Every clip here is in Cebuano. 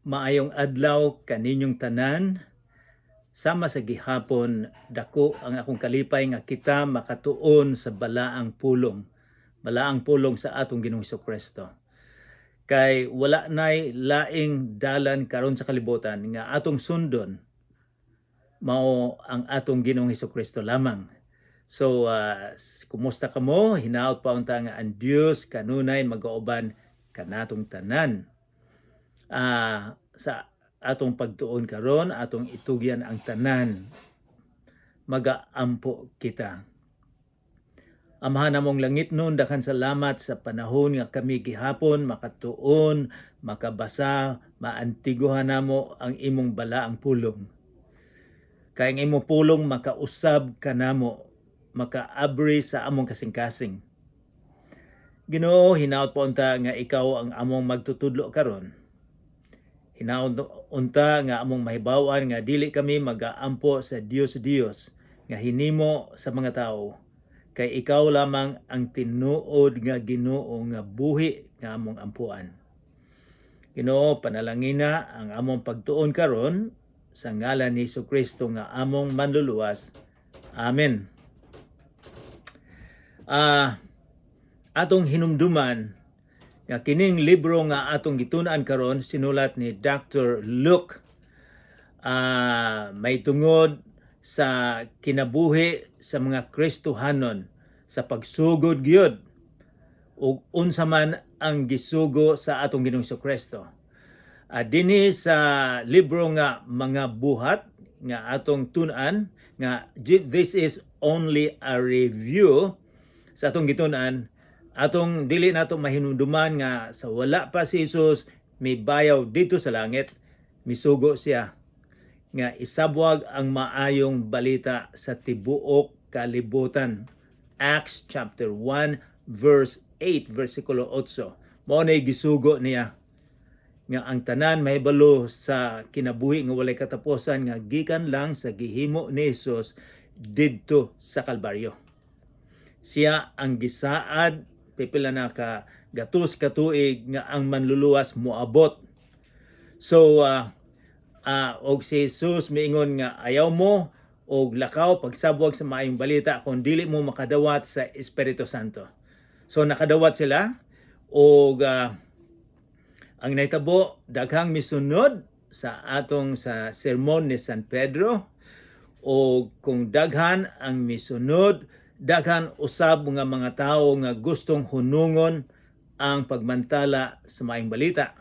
Maayong adlaw kaninyong tanan. Sama sa gihapon, dako ang akong kalipay nga kita makatuon sa balaang pulong. Balaang pulong sa atong Ginoong Kristo. Kay wala nay laing dalan karon sa kalibutan nga atong sundon, mao ang atong Ginoong Kristo lamang. So, kumusta kamo? Hinaot pa unta nga ang Dios kanunay magauban kanatong tanan. Sa atong pagtuon karon, atong itugyan ang tanan. Magaampo kita. Amahan namong langitnon, daghan salamat sa panahon nga kami gihapon makatuon, makabasa, maantiguhan namo ang imong balaang pulong. Kay ang imong pulong makausab kanamo, makaabri sa among kasing-kasing. Ginoo, hinaot po unta nga ikaw ang among magtutudlo karon. Hinaot unta nga among mahibaw-an nga dili kami magaampo sa Dios Dios nga hinimo sa mga tao. Kay ikaw lamang ang tinuod nga Ginoo nga buhi nga among ampuan. Ginoo, panalangina ang among pagtuon karon sa ngalan ni Hesus Kristo nga among manluluwas. Amen. Atong hinumduman nga kining libro nga atong gitun-an karon sinulat ni Dr. Luke, may tungod sa kinabuhi sa mga Kristohanon sa pagsugod gyud ug unsa man ang gisugo sa atong Ginoong Kristo. Dinhi sa libro nga Mga Buhat nga atong tun-an, nga this is only a review sa atong gitun-an, atong dili nato mahinumduman nga sa wala pa si Jesus mibayaw dito sa langit, misugo siya nga isabwag ang maayong balita sa tibuok kalibutan. Acts chapter 1 verse 8, versikulo 8. Mao na gisugo niya nga ang tanan mahibalo sa kinabuhi nga walay katapusan nga gikan lang sa gihimo ni Jesus didto sa Kalbaryo. Siya ang gisaad pipila na ka gatos ka tuig nga ang manluluwas moabot. So og si Jesus miingon nga ayaw mo og lakaw pagsabwag sa maayong balita kung dili mo makadawat sa Espiritu Santo. So nakadawat sila og ang nahitabo, daghang misunod sa atong sa sermon ni San Pedro, o kung daghan ang misunod, daghan usab nga mga tawo nga gustong hunungon ang pagmantala sa maayong balita.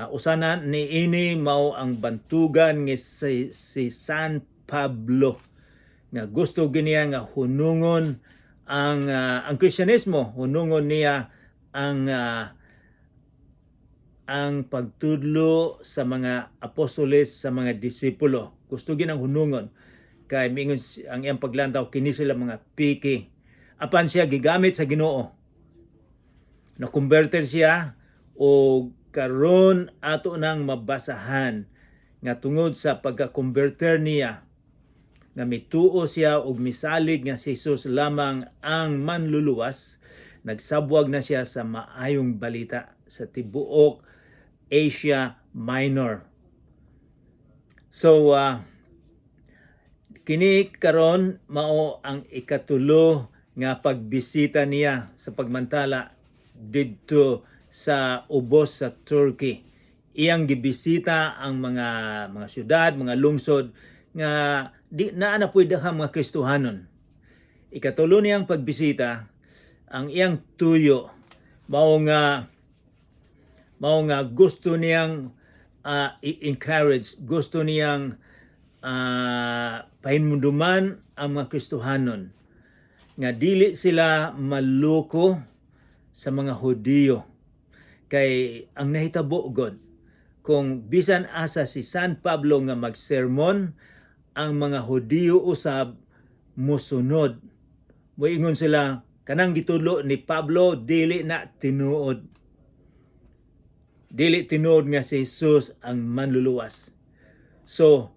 Usa na niini mao ang bantugan nga si San Pablo nga gusto giniya nga hunungon ang Kristyanismo, hunungon niya ang pagtudlo sa mga apostoles, sa mga disipulo. Gusto ginang hunungon kay mingon ang iyang paglantaw, kini sila mga piki. Apan siya gigamit sa Ginoo. Na converter siya o karon ato nang mabasahan nga tungod sa pagka-converter niya nga mituo siya og misalig nga si Jesus lamang ang manluluwas, nagsabwag na siya sa maayong balita sa tibuok Asia Minor. So kini karon mao ang ikatulo nga pagbisita niya sa pagmantala didto sa ubos sa Turkey. Iyang gibisita ang mga syudad, mga lungsod nga di naa na puy daghang mga Kristohanon. Ikatulo niyang pagbisita, ang iyang tuyo mao nga gusto niyang i-encourage, gusto niyang pahinumduman ang mga Kristohanon nga dili sila maloko sa mga Hudiyo. Kay ang nahitabo god, kung bisan asa si San Pablo nga magsermon, ang mga Hudiyo usab musunod. Moingon sila, kanang gitudlo ni Pablo dili na tinuod. Dili tinuod nga si Jesus ang manluluwas. So,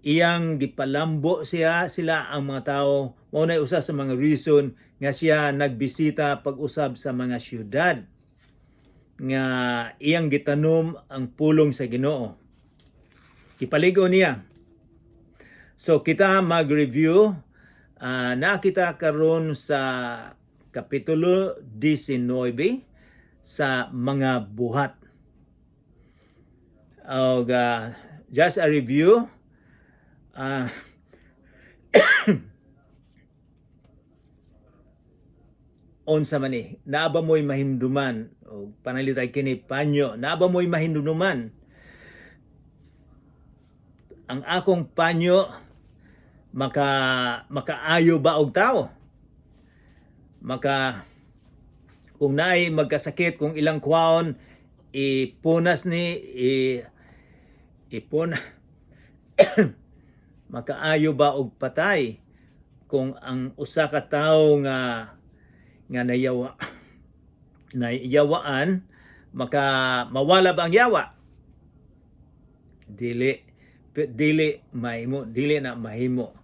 iyang gipalambo siya sila ang mga tao. Mao na usa sa mga reason nga siya nagbisita pag-usab sa mga syudad. nga iyang gitanom ang pulong sa Ginoo. Gipaligo niya. So kita mag-review na kita karon sa Kapitulo 19 sa Mga Buhat. Og just a review, unsa man ni, naa ba mo'y mahimduman o panalitay kini panyo, naa ba mo'y mahimduman ang akong panyo, makaayo ba og tao? Maka kung naay magkasakit, kung ilang kwaon, ipunas ni ipon, makaayo ba og patay kung ang usa ka tawo nga nayawa, nayawaan, maka mawala ba ang yawa? Dili, dili mahimo, dili na mahimo.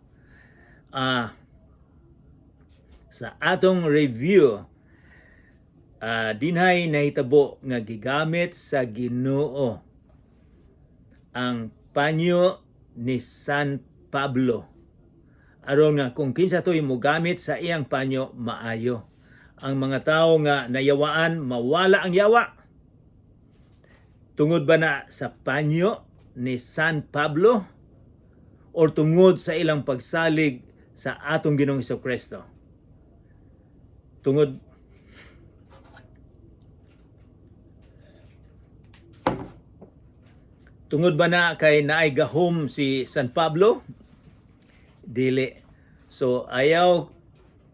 Sa atong review, dinhay nahitabo nga gigamit sa Ginoo ang panyo ni San Pablo aron nga kung kinsa to'y mogamit sa iyang panyo, maayo ang mga tao nga nayawaan, mawala ang yawa. Tungod ba na sa panyo ni San Pablo or tungod sa ilang pagsalig sa atong Ginoong Kristo? Tungod ba na kay naay gahom si San Pablo? Dili. So ayaw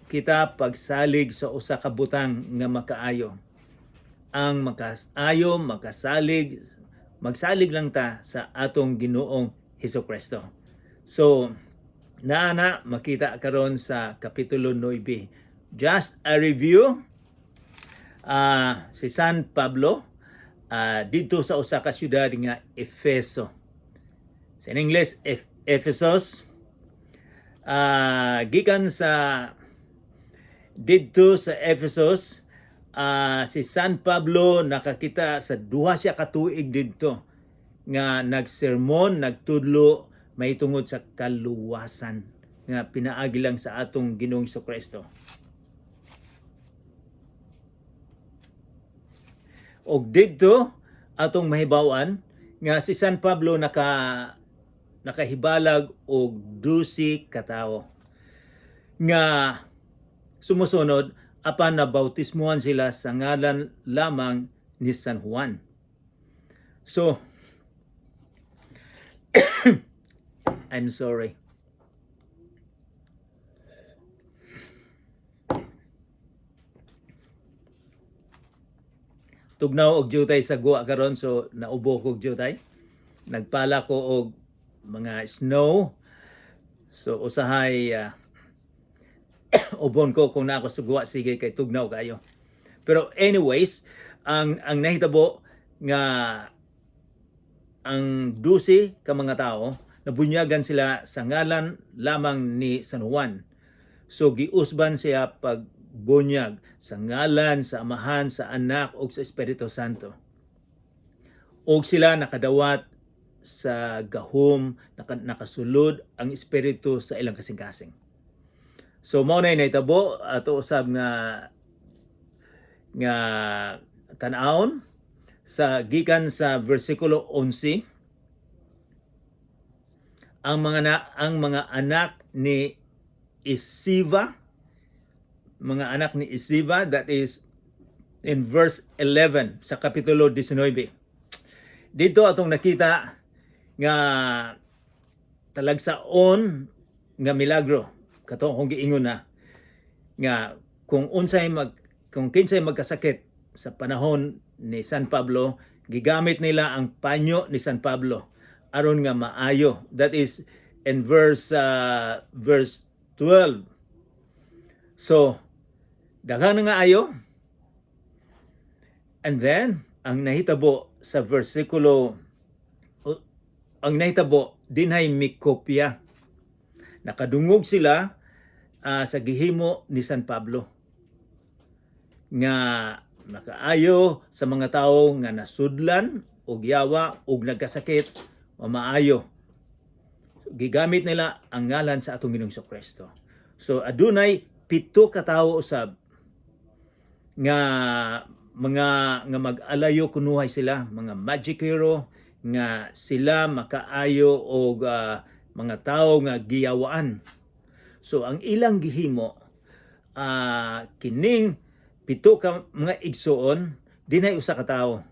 kita pagsalig sa usa ka butang nga makaayo. Ang makaayo, makasalig, magsalig lang ta sa atong Ginoong Hesus Kristo. So, naa na makita karon sa Kapitulo 9. Just a review, si San Pablo dito sa usa ka syudad nga Efeso. Sa in English, Ephesus. Gikan sa didto sa Ephesus, si San Pablo nakakita sa 2 siya ka tuig didto nga nagsermon, nagtudlo mahitungod sa kaluwasan nga pinaagi lang sa atong Ginoong Kristo. Og didto atong mahibaw-an nga si San Pablo nakahibalag og 12 ka tawo nga sumusunod, apan nabautismuhan sila sa ngalan lamang ni San Juan. So, I'm sorry. Tugnaw og jutay sa guwa karon, so naubo ko og jutay. Nagpala ko og mga snow. So usahay ubon ko kung naa ko sa guwa, sige, kay tugnaw kayo. Pero anyways, ang nahitabo nga ang 12 ka mga tao nabunyagan sila sa ngalan lamang ni San Juan. So giusban siya pagbunyag sa ngalan sa Amahan, sa Anak ug sa Espiritu Santo. Og sila nakadawat sa gahom, nakasulod ang Espiritu sa ilang kasing-kasing. So mao na nahitabo ato usab nga tan-awon sa gikan sa versikulo 11, ang mga anak ni Esceva, mga anak ni Esceva, that is in verse 11 sa Kapitulo 19. Dito atong nakita nga talagsaon nga milagro kato akong giingon na nga kung kinsay magkasakit sa panahon ni San Pablo, gigamit nila ang panyo ni San Pablo aron nga maayo. That is in verse 12. So daghan na nga ayo, and then ang nahitabo sa versikulo, ang nahitabo dinhay mikopya, nakadungog sila sa gihimo ni San Pablo nga Makaayo sa mga tawo nga nasudlan og yawa og nagkasakit, mamaayo. Gigamit nila ang ngalan sa atong Ginoong Kristo. So adunay 7 ka tawo usab nga mga nga mag-alayo kunuhay sila, mga magic hero nga sila makaayo og mga tawo nga giyawaan. So ang ilang gihimo, kining 7 ka mga igsuon, dinay usa ka tawo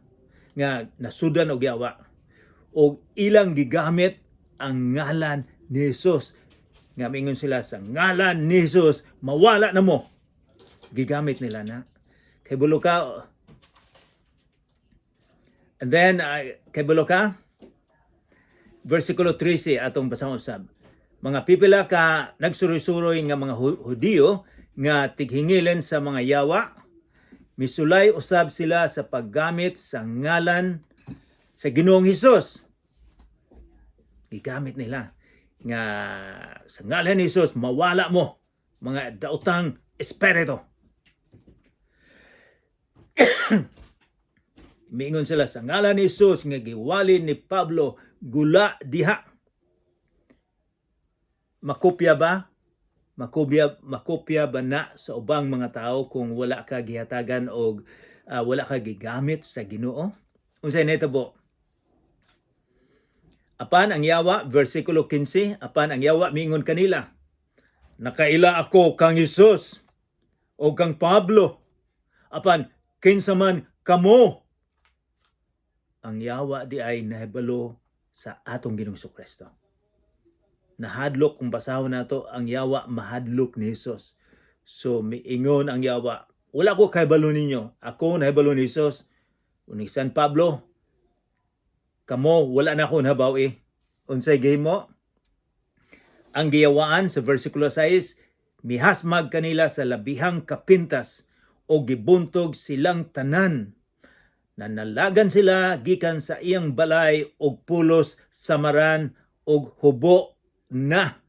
nga nasudan og yawa og ilang gigamit ang ngalan ni Jesus nga mingon sila, "Sa ngalan ni Jesus, mawala na mo." Gigamit nila na kay bulo ka. And then kay bulo ka, versikulo 13 atong basahon usab. Mga pipila ka nagsuroy-suroy nga mga Hudiyo nga tighingilin sa mga yawa, misulay usab sila sa paggamit sa ngalan sa Ginoong Hesus. Gigamit nila nga, "Sa ngalan ni Hesus, mawala mo, mga daotang espiritu." Miingon sila, "Sa ngalan ni Hesus nga giwali ni Pablo, gula diha." Makopya ba? Makopya ba na sa ubang mga tao kung wala ka gihatagan og wala ka gigamit sa Ginoo? Unsay nahitabo? Apan ang yawa, versikulo 15, apan ang yawa miingon kanila, "Nakaila ako kang Hesus o kang Pablo. Apan kinsa man kamo?" Ang yawa di ay nahibalo sa atong Ginoong Kristo. Nahadlok. Kung basahon nato, ang yawa mahadlok ni Jesus. So miingon ang yawa, "Wala ko kahibalo ninyo. Ako nahibalo ni Jesus. Ni San Pablo, kamo wala na ako nahabaw eh." Unsay gihimo? Ang giyawaan sa versikulo 6, mihasmag kanila sa labihang kapintas o gibuntog silang tanan. Nanalagan sila gikan sa iyang balay og pulos samaran og hubo na.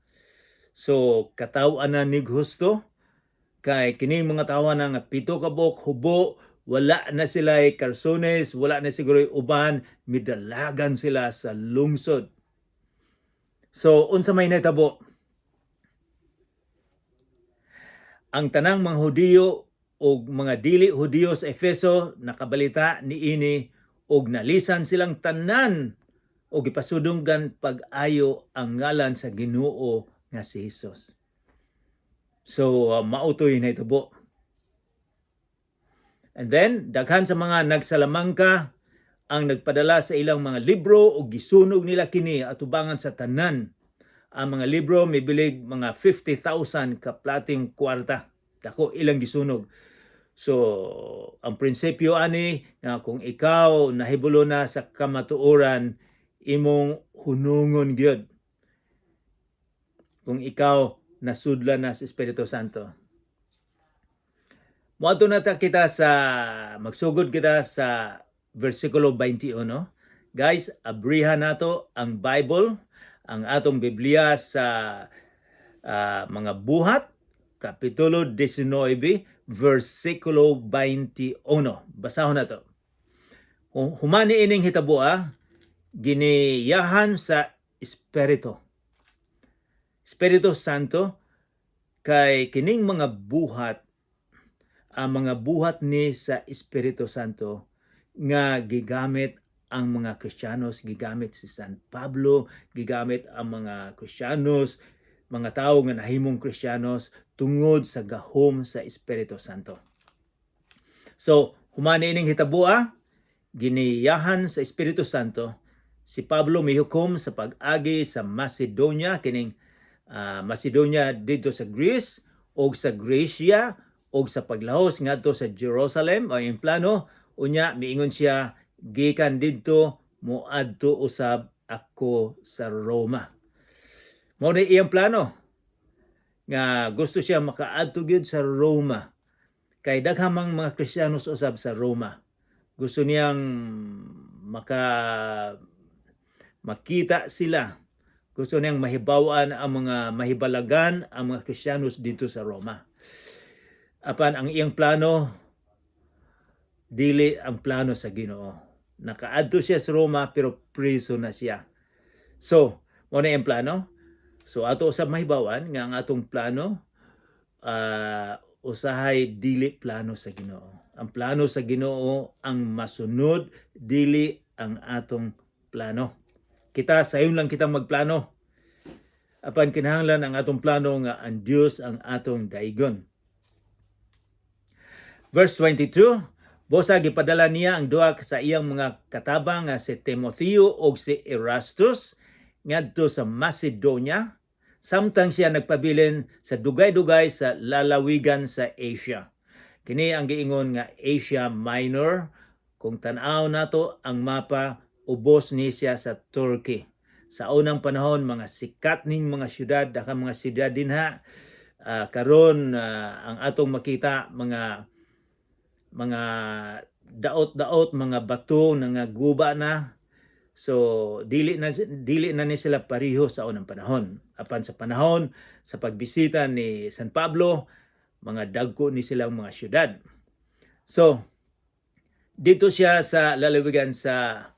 So kataw-an na nig husto kay kining mga tawo na nga 7 ka buok hubo, wala na sila karsones, wala na siguro uban, midalagan sila sa lungsod. So unsa may nahitabo? Ang tanang mga Hudiyo og mga dili Hudiyo sa Efeso nakabalita niini og nalisan silang tanan og gipasudunggan pag-ayo ang ngalan sa Ginoo nga si Jesus. So mautoy nahitabo. And then daghan sa mga nagsalamangka ang nagpadala sa ilang mga libro og gisunog nila kini atubangan sa tanan. Ang mga libro mibilig mga 50,000 ka plating kwarta. Dako ilang gisunog. So, ang prinsipyo ani nga kung ikaw nahibulo na sa kamatuoran, imong hunungon gyud. Kung ikaw nasudlan na sa Espiritu Santo. Moadto na ta kita sa magsugod kita sa versikulo 21. Guys, abrihan nato ang Bible, ang atong Biblia sa mga Buhat, Kapitulo 19, versikulo 21. Basahon nato. Human niining hitaboa, giniyahan sa Espiritu. Espiritu Santo, kay kining mga buhat, ang mga buhat ni sa Espiritu Santo nga gigamit ang mga Kristiyanos, gigamit si San Pablo, gigamit ang mga Kristiyanos, mga tao nga nahimong Kristiyanos tungod sa gahom sa Espiritu Santo. So, human ining hitaboa, giniyahan sa Espiritu Santo, si Pablo mihukom sa pag-agi sa Macedonia, kining Macedonia didto sa Greece o sa Grecia o sa paglahos ngadto sa Jerusalem. Ang plano unya, miingon siya, "Gikan didto moadto usab ako sa Roma." Mao ni iyang plano nga gusto siya makaadto gyud sa Roma kay daghang mang mga Kristiyanos usab sa Roma. Gusto niyang makita sila. Gusto niyang mahibawan ang mga mahibalagan ang mga Kristiyanos dito sa Roma. Apan ang iyang plano Dili ang plano sa Ginoo. Nakaadto siya sa Roma pero priso na siya. So, mao na ang plano. So ato sa mahibawan nga ang atong plano usahay dili plano sa Ginoo. Ang plano sa Ginoo ang masunod, dili ang atong plano. Kita sayon lang kitang magplano. Apan kinahanglan ang atong plano nga ang Dios ang atong daigon. Verse 22, Busa gipadala niya ang duha sa iyang mga katabang nga si Timoteo ug si Erastus ngadto sa Macedonia samtang siya nagpabilin sa dugay-dugay sa lalawigan sa Asia. Kini ang giingon nga Asia Minor. Kung tan-aw nato ang mapa, ubos ni siya sa Turkey. Sa unang panahon, mga sikat ning mga syudad, daghang mga syudad dinha. Karon ang atong makita mga daot-daot, mga bato na nga guba na. So dili na ni sila pareho sa unang panahon. Apan sa panahon sa pagbisita ni San Pablo, mga dagko ni silang mga syudad. So dito siya sa lalawigan sa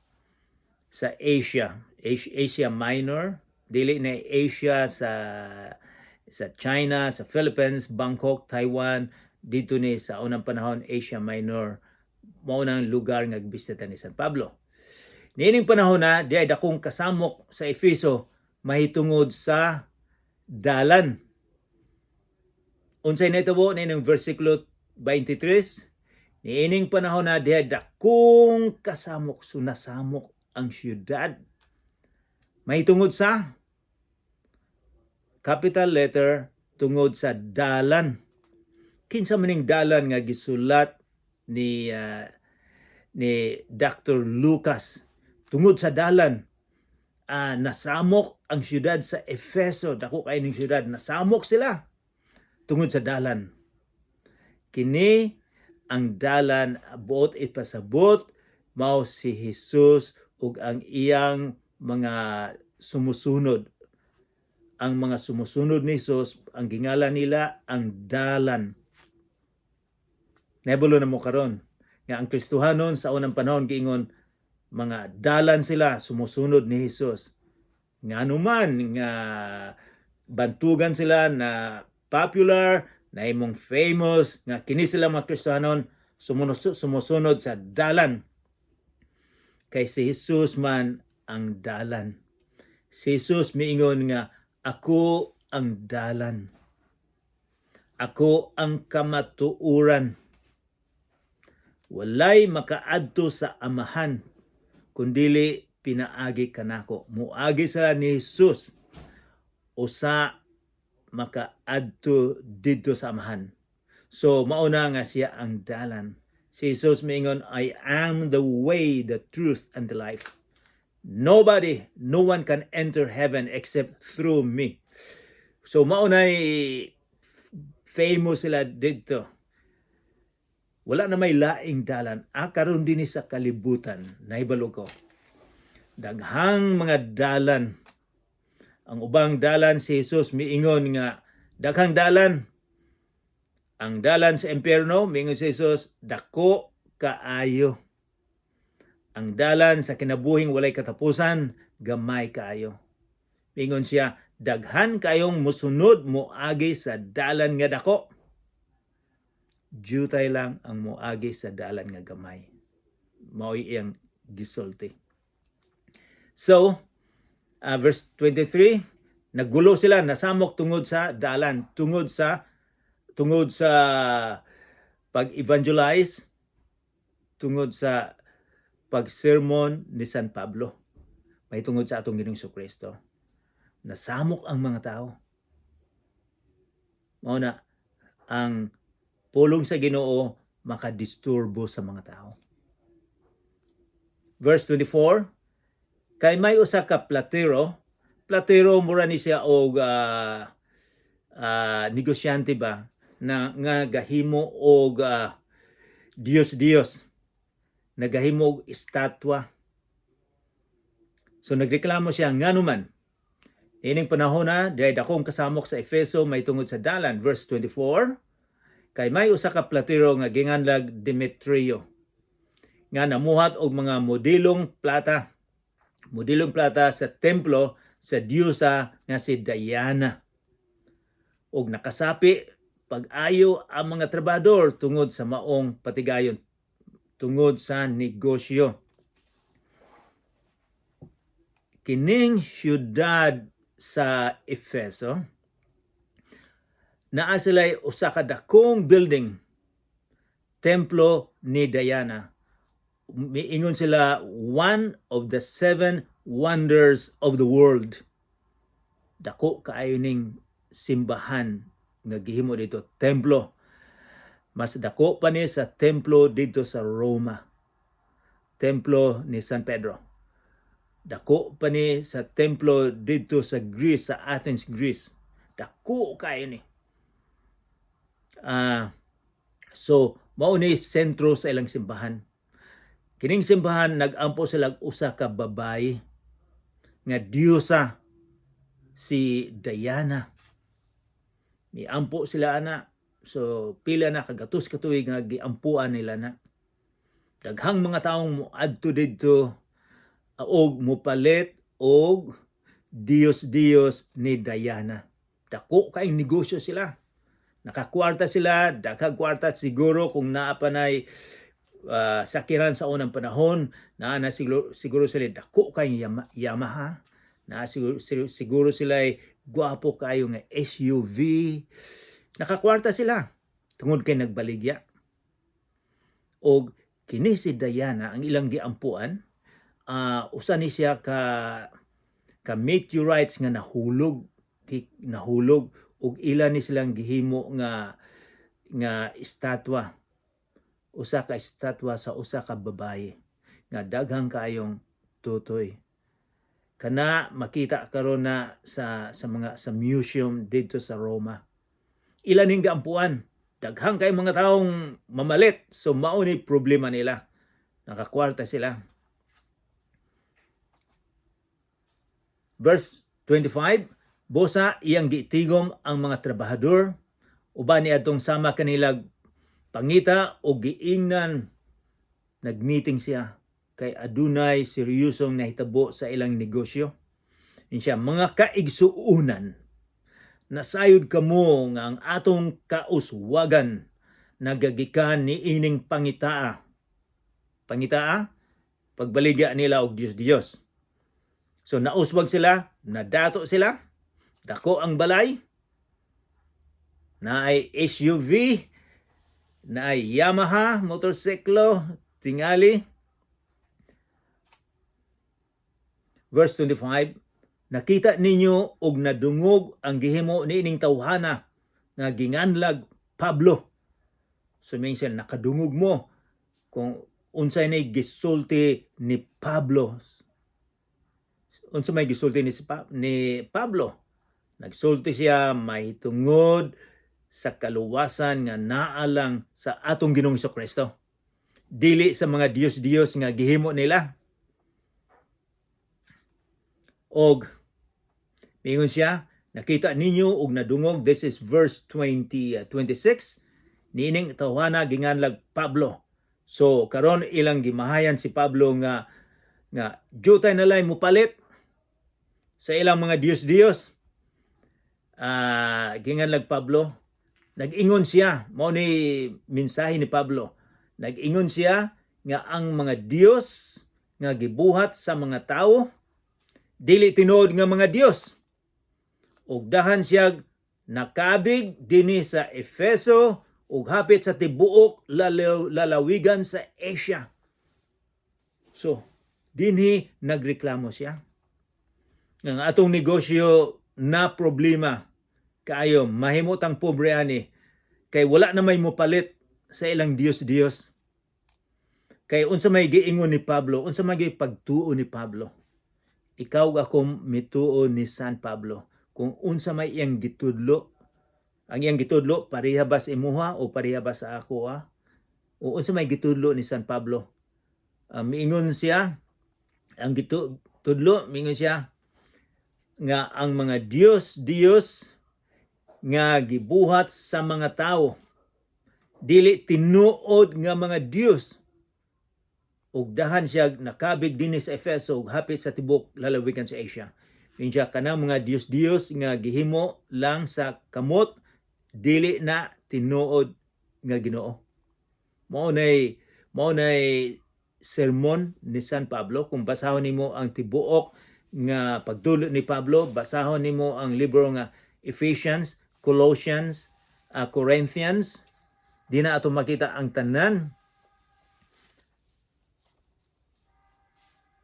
Asia, Asia Minor, dili na Asia sa China, sa Philippines, Bangkok, Taiwan, dito ni sa unang panahon Asia Minor, mao nang lugar nga bisita ni San Pablo. Niining panahon na diay dakong kasamok sa Efeso mahitungod sa dalan. Unsay nahitabo niining versikulo 23? Niining panahon na diay dakong kasamok, so nasamok ang syudad. Mahitungod sa capital letter, tungod sa dalan. Kinsa man ning dalan nga gisulat ni Dr. Lucas? Tungod sa dalan, nasamok ang syudad sa Efeso. Dako kay ning syudad, nasamok sila tungod sa dalan. Kini ang dalan, buot ipasabot, mao si Jesus ug ang iyang mga sumusunod. Ang mga sumusunod ni Jesus, ang gingalan nila ang dalan. Nahibalo na mo karon nga ang Kristohanon sa unang panahon giingon mga dalan sila, sumusunod ni Jesus. Ngano man nga bantugan sila na popular, na imong famous nga kini sila mga Kristohanon sumusunod sa dalan. Kay si Jesus man ang dalan. Si Jesus miingon nga, "Ako ang dalan. Ako ang kamatuoran. Walay makaadto sa Amahan kundili pinaagi kanako." Muagi sila ni Jesus usa makaadto didto sa Amahan. So mauna nga siya ang dalan. Si Jesus miingon, "I am the way, the truth, and the life. Nobody, no one can enter heaven except through me." So maunay famous sila didto. Wala na may laing dalan. Ah, karon dinhi sa kalibutan, nahibalo ko. Daghang mga dalan. Ang ubang dalan, si Jesus miingon nga daghang dalan. Ang dalan sa impyerno, miingon si Jesus, dako kaayo. Ang dalan sa kinabuhing walay katapusan, gamay kaayo. Miingon siya, daghan kayong musunod, moagi sa dalan nga dako. Jutay lang ang moagi sa dalan nga gamay. Mao'y iyang gisulti. So, verse 23, naggulo sila, nasamok tungod sa dalan, tungod sa pag-evangelize, tungod sa pag-sermon ni San Pablo. May tungod sa atong Ginoong Kristo. Nasamok ang mga tao. Mao na ang pulong sa Ginoo makadisturbo sa mga tao. Verse 24, kay may usa ka platero, platero mura ni siya og negosyante ba na nga gahimo og Dios Dios, nagahimo og estatwa. So nagreklamo siya nganuman ining panahon na diay dakong kasamok sa Efeso may tungod sa dalan. Verse 24, kay may usa ka platero nga ginganlag Demetrio. Nga namuhat og mga modelong plata sa templo sa diyosa nga si Diana. Og nakasapi pag-ayo ang mga trabahador tungod sa maong patigayon, tungod sa negosyo. Kining syudad sa Efeso, naa sila'y usa ka dakong building, templo ni Diana. Miingon sila, one of the seven wonders of the world. Dako kaayo ning simbahan nga gihimo dito, templo. Mas dako pa ni sa templo dito sa Roma, templo ni San Pedro. Dako pa ni sa templo dito sa Greece, sa Athens, Greece. Dako kaayo ni. So mao ni sentro sa ilang simbahan. Kining simbahan, nagampo sila og usa ka babayi nga diyosa, si Diana. Miampo sila ana. So pila na kagatos ka tuig nga giampuan nila na. Daghang mga taong moadto didto og mopalit og Diyos-Diyos ni Diana. Dako kaayong negosyo sila. Nakakwarta sila, daghang kwarta siguro kung naa pa nay sakiran sa unang panahon, naa na siguro sila dako kay Yamaha, naa siguro sila gwapo kayo nga SUV. Nakakwarta sila tungod kay nagbaligya. Og kini si Diana ang ilang giampuan, usa ni siya ka meteorites nga nahulog, nahulog ug ila ni silang gihimo nga estatwa, usa ka estatwa sa usa ka babaye nga daghang kaayong tutoy. Kana makita karon na sa mga sa museum didto sa Roma. Ila ning gaampuan. Daghang kay mga taong mamalit, so mao ni problema nila. Nakakwarta sila. Verse 25, busa iyang gitigom ang mga trabahador uban ni adtong sama kanila pangita o giingnan. Nagmeeting siya kay adunay seryosong nahitabo sa ilang negosyo. Ingon siya, "Mga kaigsuunan, nasayod kamo nga ang atong kauswagan nagagikan ni ining pangitaa." Pangitaa, pagbaligya nila og Dios Dios. So nauswag sila, nadato sila, dako ang balay, naay SUV, naay Yamaha motorsiklo, tingali. Verse 25, "Nakita ninyo og nadungog ang gihimo niining tawhana nga ginganlag Pablo." So minsan nakadungog mo kung unsay ni gisulti ni Pablo. Unsa may gisulti ni Pablo? Nagsulti siya mahitungod sa kaluwasan nga naa lang sa atong Ginoong Kristo. Dili sa mga Diyos-Diyos nga gihimo nila. Og mingon siya, "Nakita ninyo og nadungog," this is verse 20, 26, "niining tawhana ginganlag Pablo." So karon ilang gimahayan si Pablo nga jutay na lang mupalit sa ilang mga Diyos-Diyos. Ginganlag Pablo, nag-ingon siya, mao ni mensahe ni Pablo. Nag-ingon siya nga ang mga Dios nga gibuhat sa mga tawo dili tinuod nga mga Dios. Ug dahan siya nakabig dinhi sa Efeso ug hapit sa tibuok lalawigan sa Asia. So, dinhi nagreklamo siya. Nga ang atong negosyo na problema kaayo, mahimo tang pobre ani kay wala na may mopalit sa ilang Dios-Dios. Kay unsa may giingon ni Pablo, unsa may pagtuo ni Pablo? Ikaw, ako, mituo ni San Pablo. Kung unsa may iyang gitudlo, ang iyang gitudlo pareha ba sa imuha o pareha ba sa ako ah? O unsa may gitudlo ni San Pablo? Miingon siya, ang gitudlo, miingon siya nga ang mga Dios Dios nga gibuhat sa mga tao dili tinuod nga mga Dios. Ug dahan siya nakabig dinhi sa Efeso ug hapit sa tibuok lalawigan sa Asia. Ingon siya, kanang mga Dios-Dios nga gihimo lang sa kamot, dili na tinuod nga Ginoo. Mao nay sermon ni San Pablo. Kung basahon nimo ang tibuok nga pagdulo ni Pablo, basahon nimo ang libro nga Ephesians, Colossians, Corinthians, di na ato makita ang tanan.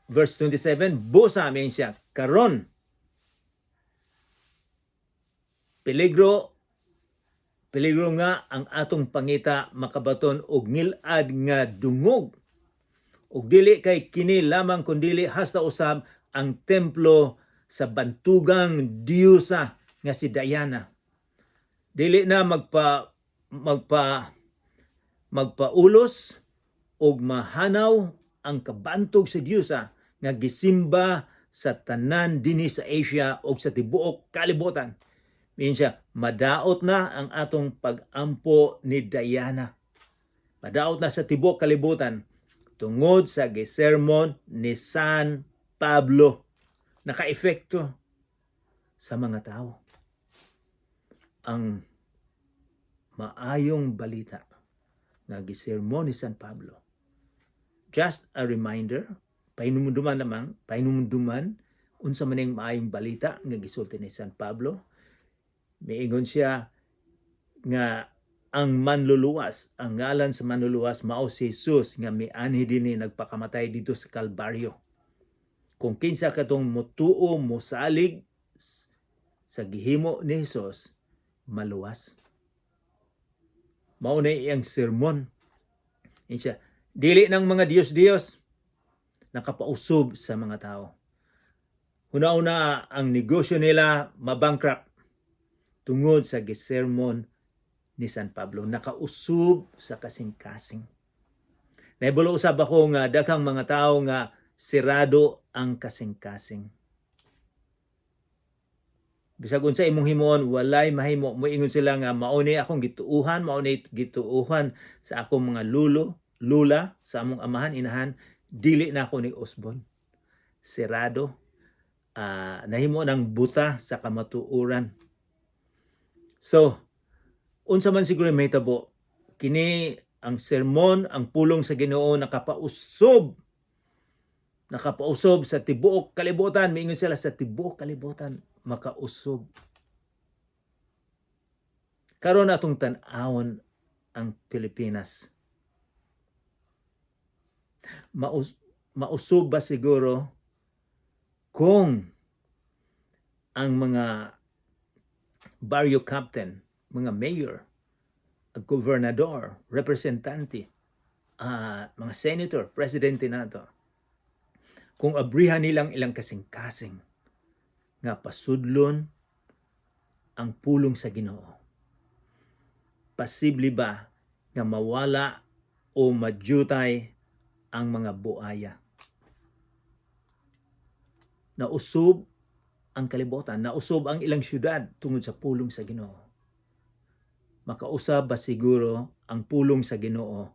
Verse 27, busa amin siya, karon peligro, peligro nga ang atong pangita makabaton og ngilad nga dungog, ug dili kay kini lamang kundili hasta usab ang templo sa bantugang diyusa nga si Diana. Dili na magpaulos og mahanaw ang kabantog sa diyusa nga gisimba sa tanan dinhi sa Asia ug sa tibuok kalibutan. Miingon siya, madaot na ang atong pag-ampo ni Diana. Madaot na sa tibuok kalibutan tungod sa gisermon ni San Pablo. Naka-epekto sa mga tao ang maayong balita nga gisermon ni San Pablo. Just a reminder, pahinumduman lamang, pahinumduman unsa man ang maayong balita nga gisulti ni San Pablo. Miingon siya nga ang manluluwas, ang ngalan sa manluluwas mao si Jesus nga mianhi dinhi, nagpakamatay dito sa Kalbaryo. Kung kinsa katong mutuo, mosalig sa gihimo ni Jesus, maluwas. Mao na iyang sermon. Ingon siya, dili ng mga Diyos-Diyos, nakapausob sa mga tao. Una-una, ang negosyo nila mabankrupt tungod sa gisermon ni San Pablo. Nakausob sa kasing-kasing. Nahibalo usab ako nga daghang mga tao nga sirado ang kasing-kasing. Bisag unsa imong himuon, walay mahimo. Moingon sila nga mao ni akong gituuhan, mao ni gituuhan sa akong mga lulo, lula, sa among amahan, inahan, dili na ako ni usbon. Sirado. Nahimo ng buta sa kamatuoran. So, unsa man siguro mahitabo, kini ang sermon, ang pulong sa Ginoo nakapausob, nakapausob sa tibuok kalibutan. Miingon sila, sa tibuok kalibutan makausob. Karon atong tan-awon ang Pilipinas. Mausob ba siguro kung ang mga barrio captain, mga mayor, gobernador, representante, mga senator, presidente nato, kung abrihan nilang ilang kasing-kasing nga pasudlon ang pulong sa Ginoo, posible ba nga mawala o madyutay ang mga buaya? Nausob ang kalibutan, nausob ang ilang syudad tungod sa pulong sa Ginoo. Makausab ba siguro ang pulong sa Ginoo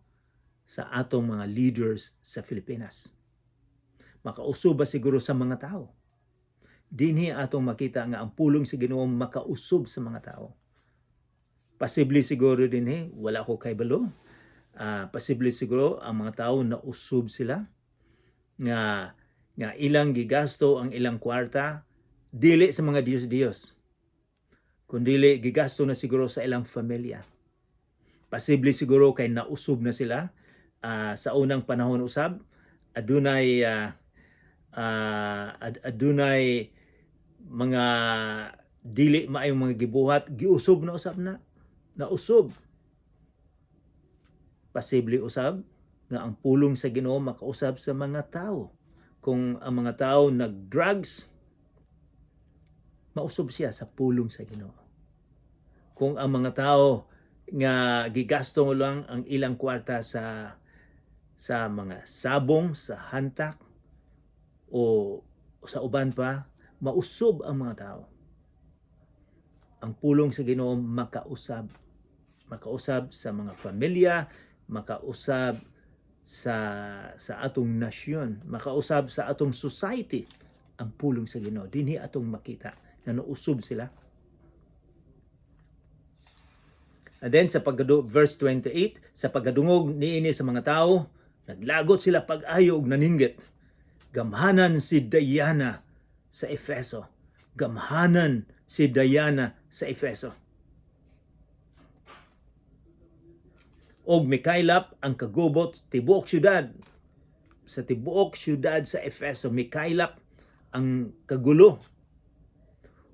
sa atong mga leaders sa Pilipinas? Makausob ba siguro sa mga tao? Dinhi atong makita nga ang pulong sa Ginoo makausob sa mga tao. Posible siguro dinhi, wala ko kaybalo. Posible siguro ang mga tao nausob sila nga nga ilang gigasto ang ilang kwarta dili sa mga Diyos-Diyos, kundili gigasto na siguro sa ilang pamilya. Posible siguro kay nausob na sila sa unang panahon usab adunay mga dili maayong mga gibuhat, giusob na usab na, nausob. Posible usab nga ang pulong sa Ginoo makausab sa mga tao. Kung ang mga tao nag-drugs, mausob siya sa pulong sa Ginoo. Kung ang mga tao nga gigasto lang ang ilang kwarta sa mga sabong, sa hantak o sa uban pa, mausob ang mga tao. Ang pulong sa Ginoo makausab. Makausab sa mga pamilya, makausab sa atong nasyon, makausab sa atong society ang pulong sa Ginoo. Dinhi atong makita nga nausob sila. And then sa pagkadu verse 28, sa pagkadungog niini sa mga tao, naglagot sila pag-ayo og naninggit. "Gamhanan si Diana sa Efeso. Gamhanan si Diana sa Efeso." Og mikaylap ang kagubot tibuok syudad. Sa tibuok syudad sa Efeso, mikaylap ang kagulo.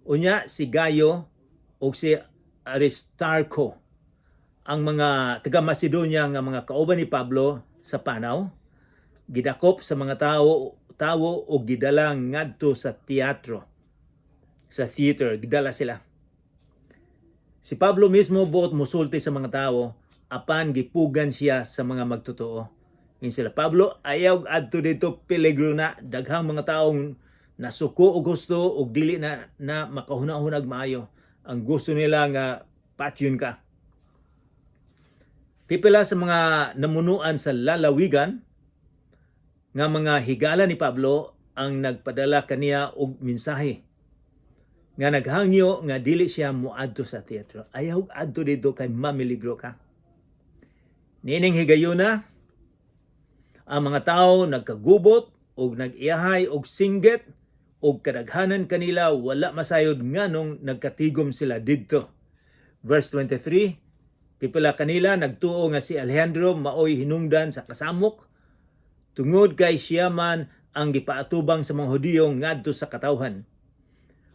Unya si Gayo og si Aristarco, ang mga taga Macedonia nga mga kauban ni Pablo sa panaw, gidakop sa mga tawo og gidala ngadto sa teatro. Sa theater, gidala sila. Si Pablo mismo buot musulti sa mga tao, apan gipugan siya sa mga magtotoo. Ingon sila, "Pablo, ayaw adto dito, peligro na, daghang mga taong nasuko og gusto og dili na na makahuna-hunag maayo. Ang gusto nila nga patyon ka." Pipila sa mga namunuan sa lalawigan nga mga higala ni Pablo ang nagpadala kaniya og mensahe nga naghangyo nga dili siya moadto sa teatro. "Ayaw adto dito kay mamiligro ka." Niining higayuna, ang mga tao nagkagubot og nag-iyahay og singgit og kadaghanan kanila wala masayod nganong nagkatigom sila didto. Verse 23, pipila kanila nagtuo nga si Alejandro maoy hinungdan sa kasamok tungod kay siya man ang gipaatubang sa mga Hudiyo ngadto sa katawhan.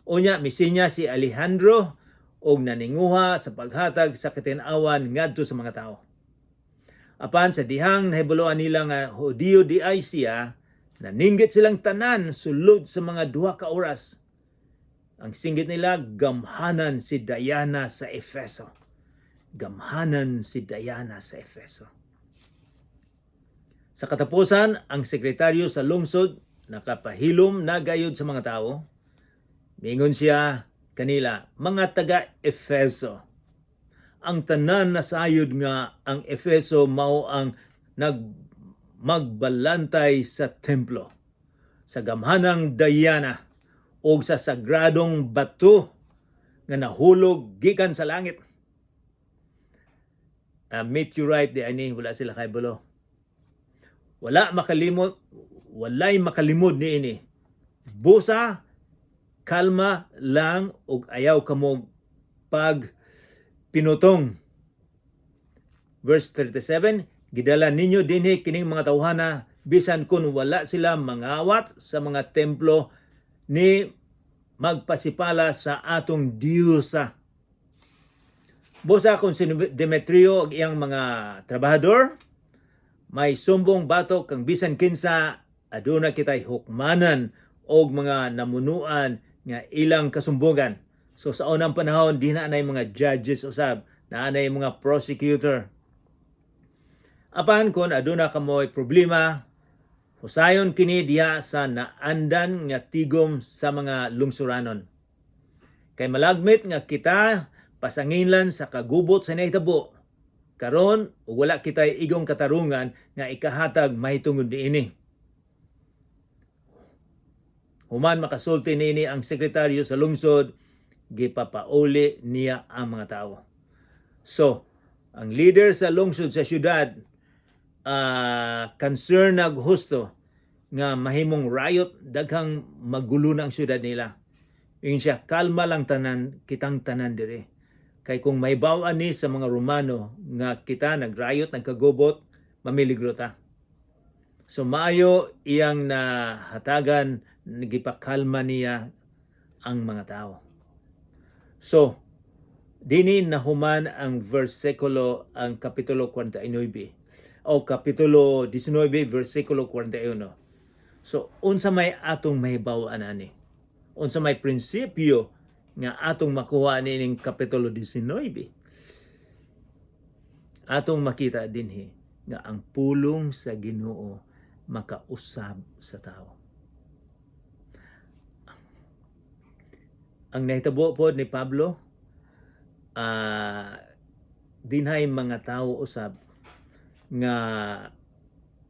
Unya misinya si Alejandro og naninguha sa paghatag sa katin-awan ngadto sa mga tao. Apan sa dihang nahibaluan nila nga Hudiyo diay siya, naninggit silang tanan sulod sa mga 2 ka oras. Ang singgit nila, "Gamhanan si Diana sa Efeso. Gamhanan si Diana sa Efeso." Sa katapusan, ang sekretaryo sa lungsod nakapahilom na gayod sa mga tao. Mingon siya kanila, "Mga taga Efeso, ang tanan nasayod nga ang Efeso mao ang nag magbalantay sa templo sa gamhanang Diana o sa sagradong bato nga nahulog gikan sa langit." Meteorite diay ani, wala sila kaybalo. Wala makalimot, walay makalimod niini. Busa, kalma lang ug ayaw kamo pag pinutong. Verse 37, gidala ninyo dinhi kining mga tawhana bisan kun wala sila mangawat sa mga templo ni magpasipala sa atong diyosa. Busa kung si Demetrio ug iyang mga trabahador may sumbong batok kang bisan kinsa, aduna kitay hukmanan og mga namunuan nga ilang kasumbogan. So sa unang panahon, di na anay mga judges usab, naa nay mga prosecutor. Apan kung aduna kamoy problema, husayon kini diha sa naandan nga tigom sa mga lungsuranon. Kay malagmit nga kita pasanginlan sa kagubot sa nahitabo karon ug wala kitay igong katarungan nga ikahatag mahitungod niini. Human makasulti niini ang sekretaryo sa lungsod, gipapauli niya ang mga tao. So, ang leader sa lungsod, sa syudad, concern nag husto nga mahimong riot, daghang magulo na ang syudad nila. Ingon siya, "Kalma lang tanan, kitang tanan dire. Kay kung mahibaw ni sa mga Romano nga kita nag-riot, nagkagubot, mamiligro ta." So maayo iyang nahatagan, gipakalma niya ang mga tao. So, dini nahuman ang versikulo, ang kapitulo 49 o kapitulo 19 versikulo 41. So, unsa may atong mahibaw-an ani? Unsa may prinsipyo nga atong makuha niining kapitulo 19? Atong makita dinhi nga ang pulong sa Ginoo makausab sa tao. Ang nahitabo pod ni Pablo, dinhay mga tao usab nga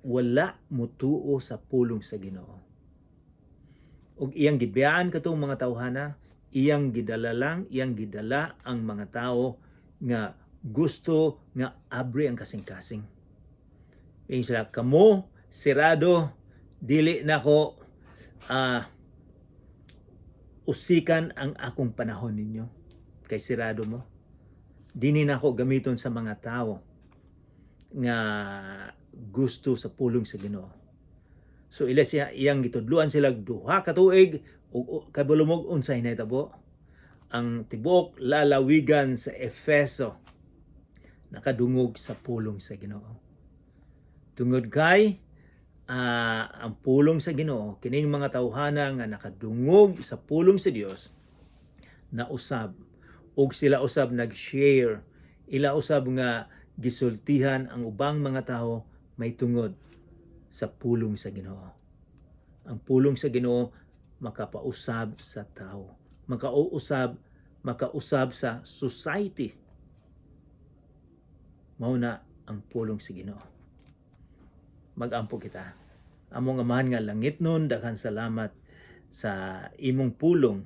wala mutuo sa pulong sa Ginoo. Ug iyang gibiyaan katong mga tawhana, iyang gidala lang, iyang gidala ang mga tao nga gusto nga abri ang kasing-kasing. Ingon sila, "Kamo, sirado, dili nako usikan ang akong panahon ninyo kay sirado mo. Dili nako gamiton sa mga tao nga gusto sa pulong sa Ginoo." So ila siya iyang gitudluan sila 2 ka tuig ug kabalo mo'g unsay nahitabo? Ang tibuok lalawigan sa Efeso nakadungog sa pulong sa Ginoo. Tungod kay ang pulong sa Ginoo, kining mga tawhana nga nakadungog sa pulong sa Dios nausab ug sila usab nag-share, ila usab nga gisultihan ang ubang mga tao may tungod sa pulong sa Ginoo. Ang pulong sa Ginoo makapausab sa tao, makausab sa society. Mao na ang pulong sa Ginoo. Magampo kita. Among Amahan nga langitnon, daghan salamat sa imong pulong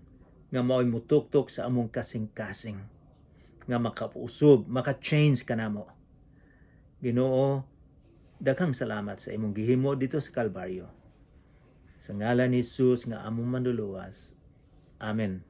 nga mao'y mutuktok sa among kasing-kasing nga makausab, maka-change kanamo. Ginoo, daghang salamat sa imong gihimo didto sa Kalbaryo. Sa ngalan ni Jesus nga among Manluluwas. Amen.